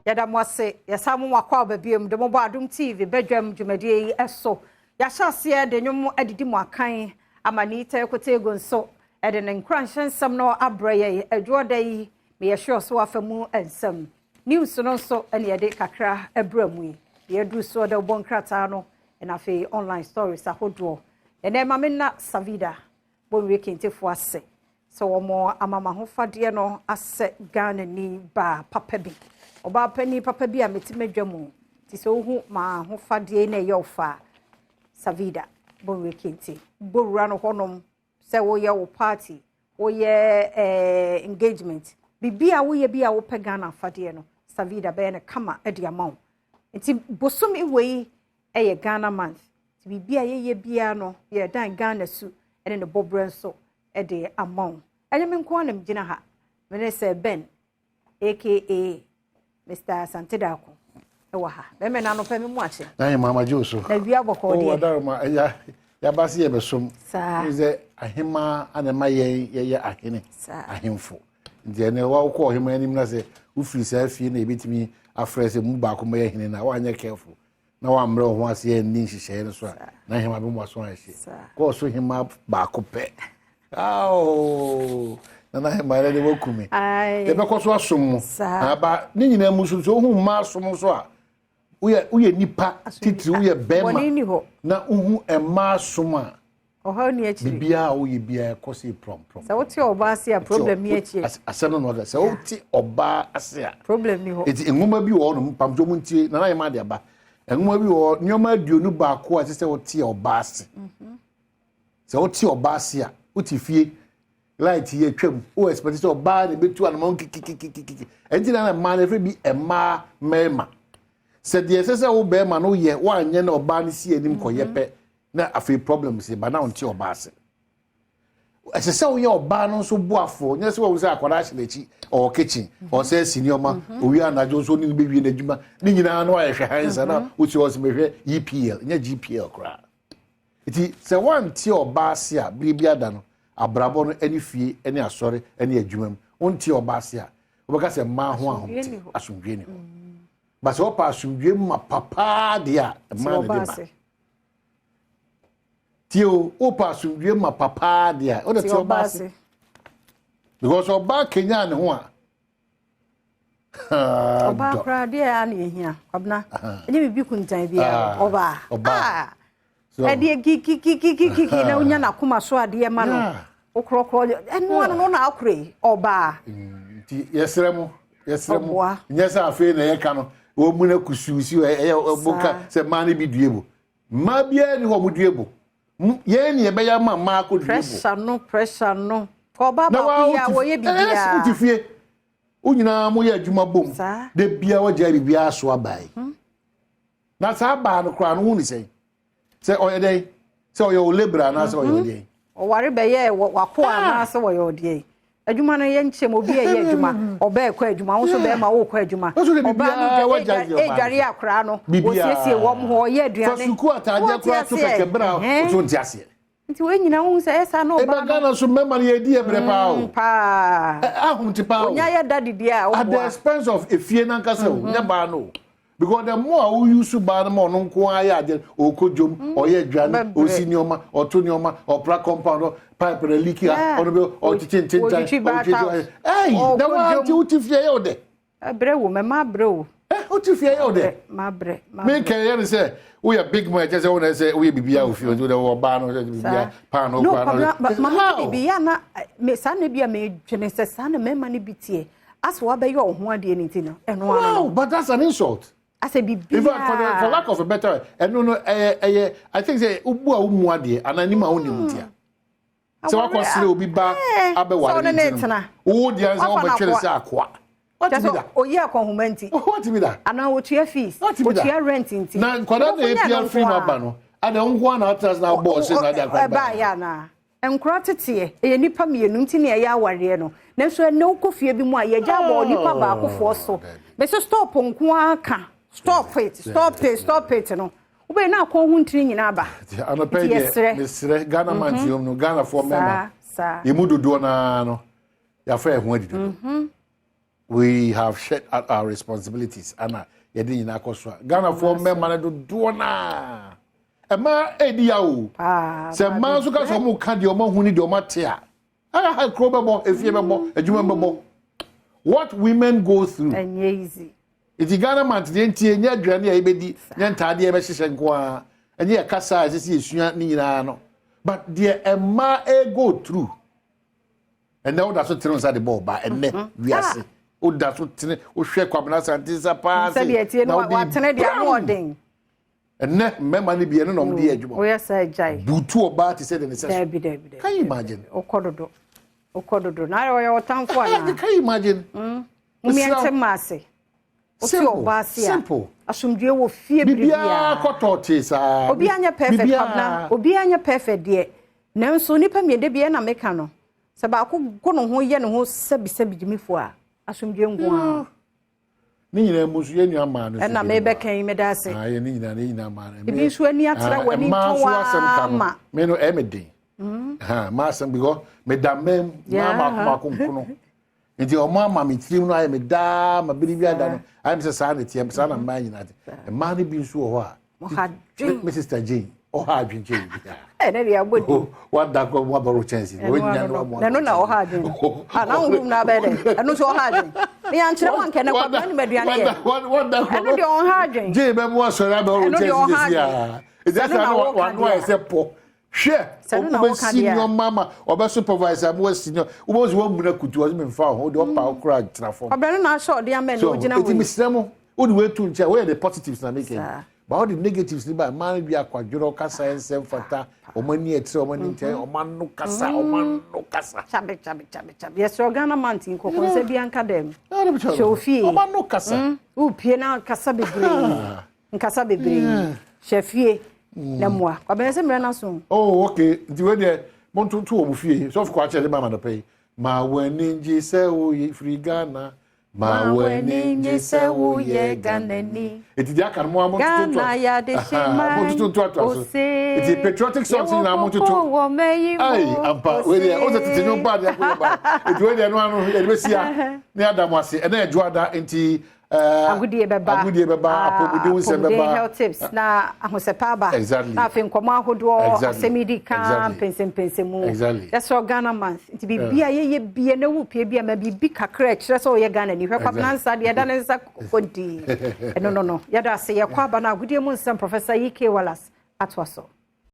Yɛda mo ase. Yɛsan mo akɔ aba biom de mo bɔ Adom TV badwam dwumadie yi so. Yɛahyɛ aseɛ de nnwom adidi mo akan ama Anita Kotego nso de ne nkuranhyɛ nsɛm no abrɛ yɛn adwoɔda yi. Meyɛ sure so afa mu nsɛm. News no nso ne yɛde kakra brɛ mu yi. Deɛ aduru soɔ dɛ wobɔ nkrataa no na afei online stories ahodoɔ. Ɛnɛ ma menna Savida Bonwie Kentefoɔ ase sɛ wɔn ama m'ahofadeɛ no asɛ Ghanani baa papa bi. Ɔbaa panin papa bi a mete m'adwa mu. Nti sɛ wohu m'ahofadeɛ na ɛyɛ ɔfa a, Savida Bonwie Kente. Bɔwura no hɔnom sɛ woyɛ wo party, woyɛ engagement, biribi a woyɛ bi a wopɛ Ghana afadeɛ no, Savida bɛyɛ no kama de ama wo. Nti bosome wei yɛ Ghana month. Nti biribi a yɛyɛ biara no, yɛdan Ghana su ne ne bɔberɛ nso de ama wo. Ɛnyɛ me nko ara na megyina ha. Me ne Sir Ben aka Mr. Asante Darko wɔ ha. Bɛmɛ na anɔpɛ me mu akye. Na yɛ mama gye so. Na wia bɔkɔɔ deɛ. Oh, adaroma ɛya yaba se yɛbɛsom. Saa. Ne sɛ ahema ana ma yɛn yɛyɛ ahene. Saa. Ahemfo. Nti ɛnɛ wa wokɔ ɔhema anim na sɛ wofiri saa fie na yɛbɛtumi afrɛ sɛ mu baako mɛyɛ hene na woanyɛ careful na wammrɛ wo ho ase anni nhyehyɛeɛ no so a, na hema bɛmu aso ayɛ hye. Kɔɔ so hema baako pɛ. Ao, nana hema no de waku me. Yɛbɛkɔ so asom mo. Aba ne nyinaa mu so sɛ wohu mmaa asom nso a, woyɛ woyɛ nipa titiri, woyɛ bɛrima na wohu mmaa asom a, Ɔhaw ni akyiri. Biribiara a woyɛ biara ɛkɔ se prɔmprɔm. Sɛ wote ɔbaa ase a problem ni akyiri. Asɛm no na ɔka sɛ wote ɔbaa ase a. Problem ni hɔ. Eti nwoma bi wɔ hɔ nom mpamtɔ mu ntie nana yɛ ma de aba. Nwoma bi wɔ hɔ nneɛma 21 a ɛsɛ sɛ wote ɔbaa ase. Sɛ wote ɔbaa ase a wote fie light yɛ twam wo expect sɛ ɔbaa na ebetu anamɔ kikikikiki. Ɛnti na mmaa no efɛ bi mmaa mmarima. Sɛ deɛ ɛsɛ sɛ wo bɛrima no yɛ woanyɛ na ɔbaa no si anim kɔyɛ pɛ na afei problems ba na ɔnte ɔbaa ase. Ɛsɛ sɛ woyɛ ɔbaa no nso boafoɔ, nyɛ sɛ wɔn sɛ akwadaa hyɛ n'akyi ɔwɔ kitchen ɔsɛ asi nneɛma mhm. owie anadwo nso ne no bɛwie n'adwuma ne nyinaa no ayɛ hwɛ han sa na mhm. wosi hɔ sɛ mehwɛ EPL nyɛ GPL koraa. Nti sɛ woante ɔbaa ase a bere bi ada no abrabɔ no ne fie ne asɔre ne adwuma mu wonte ɔbaa ase a wobɛka sɛ mmaa ho ahomte asomdwe ni hɔ. Mm. Ba sɛ wɔpɛ asomdwe ma papaa deɛ a mmaa na de ba. Tie o, wopɛ asomdwie ma papaa deɛ a, wode te ɔbaa ase. Because ɔbaa kenya ne ho a. Ɔbaa koraa deɛ a na ehia, kwabena. Ɛnyɛ biribi kuntan biara. Ah, ɔbaa. Ɔbaa. Ah. Ɛdeɛ kikikikikiki na wonya n'akoma so adeɛ ma no. Wokorɔkorɔ ɛno ano no na akora yi, ɔbaa. Mm, nti yɛsrɛ mo, yɛsrɛ mo. Nyɛ sɛ afei na yɛka no, wɔn mu na kusuusi ɛyɛ ɛboka sɛ mmaa no bi due bo. Mmaa biara ni hɔ a wɔdue bo. Yɛn ne yɛbɛyɛ ama mmaa akɔdue bo. Pressure no, pressure no. Ɔbaa baako yi a wɔyɛ biribiara. Wote fie, wo nyinaa moyɛ adwuma bom. Da biara wagyae biribiara so aba yi. Hmm. Na saa baa no koraa no wo ne sɛn? Sɛ ɔyɛ dɛn? Sɛ ɔyɛ wo labourer anaasɛ ɔyɛ wo deɛn? Ɔware bɛyɛɛ w'akoa ah. anaasɛ wɔyɛ ɔdeɛn? Adwuma no yɛ nkyɛm obi a ɛyɛ adwuma ɔbaa ɛkɔ adwuma wo nso bɛrima wokɔ adwuma ɔbaa no dware akwaraa no wɔsiesie wɔn ho ɔyɛ aduane fa sukuu ataadeɛ koraa to kɛkɛ bere a woto nte aseɛ. Nti wɔn nyinaa wohu sɛ ɛyɛ saa na ɔbaa no. Eba Ghana so mmarima no yɛdi yɛ brɛ paa o. Mm, paa. Ahom te paa o. Onya yɛ da didi a ɔboa. At the expense of efie nankasa o, nyɛ baa no o. Because the more a wo use baa no ma ɔno nko ara yɛ adeɛ, ɔkɔ dwom, mm. ɔyɛ aduane, ɔsi nneɛma, ɔto nneɛma, ɔpra compound, pipe na leak ha, ɔno bɛ ɔkyekye ntentan, ɔtwitwi, ɛyi, na wɔn ati wote fie yɛ ɔdɛ. Ɛbrɛ wo, mɛma abrɛ o. Ɛ wote fie yɛ wo dɛ. Ma brɛ, ma brɛ. Me nkɛ yɛ ne sɛ woyɛ big man kyɛ sɛ wo na sɛ woyɛ biribiara wɔ fie nti wode ɔbaa no sɛ biribiara paano No, koraa no. Kwabena, ma ma bibi yɛ na me saa na bi a medwene sɛ saa na mmarima no bi teɛ. Asɛ wabɛyɛ wo ho adeɛ no nti no, ɛno ano. Wow, but that's an insult. Asɛ biribiara. In fact, for lack of a better, ɛno no ɛyɛ ɛyɛ I think sɛ wobu a wommu adeɛ anaa nim a wonnim ntia. Sɛ wakɔsrɛ obi ba abɛware no nti no, wo deɛ sɛ wobɛtwere sɛ akoa. Watumi da. Oyi akɔnhoma nti. Watumi da. Anaa otua fees. Watumi da. Otua rent nti. Na nkwadaa na epia firi mu aba no, ada nko ara na atena ase na abɔ ɔse na ade akora ba. Ɛbaa yɛ anaa. Nkora teteɛ, ɛyɛ nipa mmienu nti na ɛyɛ awareɛ no. Nanso ɛnɛ wokɔ fie bi mu a yɛgya abɔ nipa baakofoɔ so. Mese stop nko ara ka. Stop it, stop it, stop it no. Wobɛyɛ na akɔn ho ntini nyinaa aba. Anɔpɛ yi deɛ mesrɛ Ghana man ti no Ghanafoɔ mmarima yɛn mu dodoɔ naa no yɛafa yɛn ho adi dodo. Mhm. We have shared our responsibilities ana yɛde nyinaa kɔ so a, Ghanafoɔ mmarima no dodoɔ naa ɛmaa ɛdi ya o. Sɛ mmaa nso ka sɛ ɔmo ka deɛ ɔmo ahu ne deɛ ɔmo ate a, aha kuro bɛbɔ, efie bɛbɔ, adwuma bɛbɔ. What women go through. Ɛnyɛ easy. Nti Ghana Month deɛ, ntie, nyɛ aduane a yɛbɛdi, nyɛ ntaadeɛ a yɛbɛhyehyɛ nko ara, ɛnyɛ yɛ kasa a ɛsɛ sɛ yɛsua ne nyinaa no, but deɛ mmaa go through. Ɛnɛ woda so tene nsa de bɔ ɔba. Ɛnɛ wiase woda so tene, wohwɛ Kwabena Asante nsa paa. Sɛdeɛ tie no, watene deɛ ano ɔden. Ɛnɛ mmarima no bi, ɛno na ɔmo de yɛ adwuma. Woyɛ sɛ gyae. Butu ɔbaa te sɛ de ne sɛ so. Dabi, dabi, dabi. Can you imagine? Wokɔ dodo, wokɔ dodo na ayɛ ɔyɛ ɔtamfo anaa? Can you imagine? Mumiɛnte mma ase wote. Simple, Ɔbaa ase a simple. Asomdue wɔ fie. Biribiara Biribiara kɔtɔ te saa. Obiara nyɛ perfect. Biribiara. Kwabena, obiara nyɛ perfect deɛ, nanso nipa mmienu bi ɛna meka no sɛ baako go ne ho yɛ ne ho sɛbisɛbi gyimifoɔ a, asomdue nko ara. Ne nyinaa mu nso, yɛn nua maa no nso ɛna bi mebɛka yi, meda ase. Ah, yɛ ne nyinaa maa no. Ebi nso ani atra Ah, w'ani mmaa tɔn nso asɛm ka waa no ma. Me no ɛyɛ me den ha maa asɛm because meda mmɛm maa maako maako nkono, nti ɔmo ama me tirim no ayɛ me daa ma bere bi ada no ayɛ me sɛ saa na teɛ, saa na mmaa nyinaa te. Mmaa no bi nso wɔ hɔ a Ɔha dwen. Me sister Jane, ɔha adwen kyɛn bi. Ɛnɛ deɛ abɔ di. Wada kɔ mu abɔrɔ kyɛnse. Ɛno ano no. Na ɛno na ɔha adwen no. Ah, na ahohom na abɛyɛ dɛ ɛno nso ɔha adwen ne yɛnkyerɛ wa nkɛ ne Kwabena nim aduane yɛ. Wada. Ɛno deɛ ɔha adwen. Jane bɛ mu asɔre abɛworo Ɛno deɛ kyɛnse ɔha sisi a adwen. ɛdi Sɛ asa ɛno na no wɔka wano ayɛ deɛ a. sɛ pɔ hwɛ. Sɛ ɛno na wɔka Wobɛsi deɛ a. nneɛma ma ɔbɛ supervise a mo asi nneɛma, wobɛsi wɔn muna kutu ɔsɛ mi nfa ho de ɔpa ɔkora tena fam. Ɔbrɛ no na ahyɛ ɔde ama ne So ogyina eti hɔ yi. mesrɛ mo, wode wetu nkyɛn, woyɛ the positives na meka yi Saa. ba, wode negatives ni ba, mmaa no bi akwadworɔ kasa, nsɛm fata, ɔmo ani ɛkyerɛ, ɔmo ani nkyɛn, ɔmo ano kasa, ɔmo ano kasa. Kyabe kyabe kyabe kyabe, yɛsrɛ Ghana Month nkɔkɔ nsa bi anka dɛm. Hyɛ ofie. Ɔmo ano kasa. Wopie na nkasa bebree, nkasa bebree, hyɛ fie na mmoa. Kwabena, sɛ mmerɛ no so. Oh, okay, nti wei deɛ montoto wɔ mo fie. Sɔfo kɔ akyerɛ de ma amanɔpɛ yi, ma w'ani ngye sɛ woyɛ firi Ghana, ma w'ani ngye sɛ woyɛ Ghanani. Eti deɛ aka no mo a montoto. Ghana yɛade hyema. Montoto ntoatoa so. Eti patriotic songs nyinaa montoto. Wɔ mɛyi mu. Ayi ampa, wei deɛ ɔsɛ tete nwom baa deɛ akɔyɛ ba. Eti wei deɛ no ano yɛde bɛsi a ne ada mo ase. Ɛnɛ ɛdwo ada nti Agodie bɛba. Agodie bɛba. Ah, apɔmuden nsɛm apɔmuden bɛba. Health tips na ahosɛpɛ aba. Na afei nkɔmmɔ ahodoɔ, asɛm yi di kan mpɛnsɛmpɛnsɛmu. Yɛsrɛ, Ghana Month nti biribi a yɛyɛ bia na wopie bi a ma biribi kakra a ɛkyerɛ sɛ ɔyɛ Ghana ni. Hwɛ Kwabena nsa deɛ ɛda ne nsa kɔdii ɛno no. Yɛda ase, yɛkɔ aba no agodie mu nsɛm, Professor E.K. Wallace atoa so.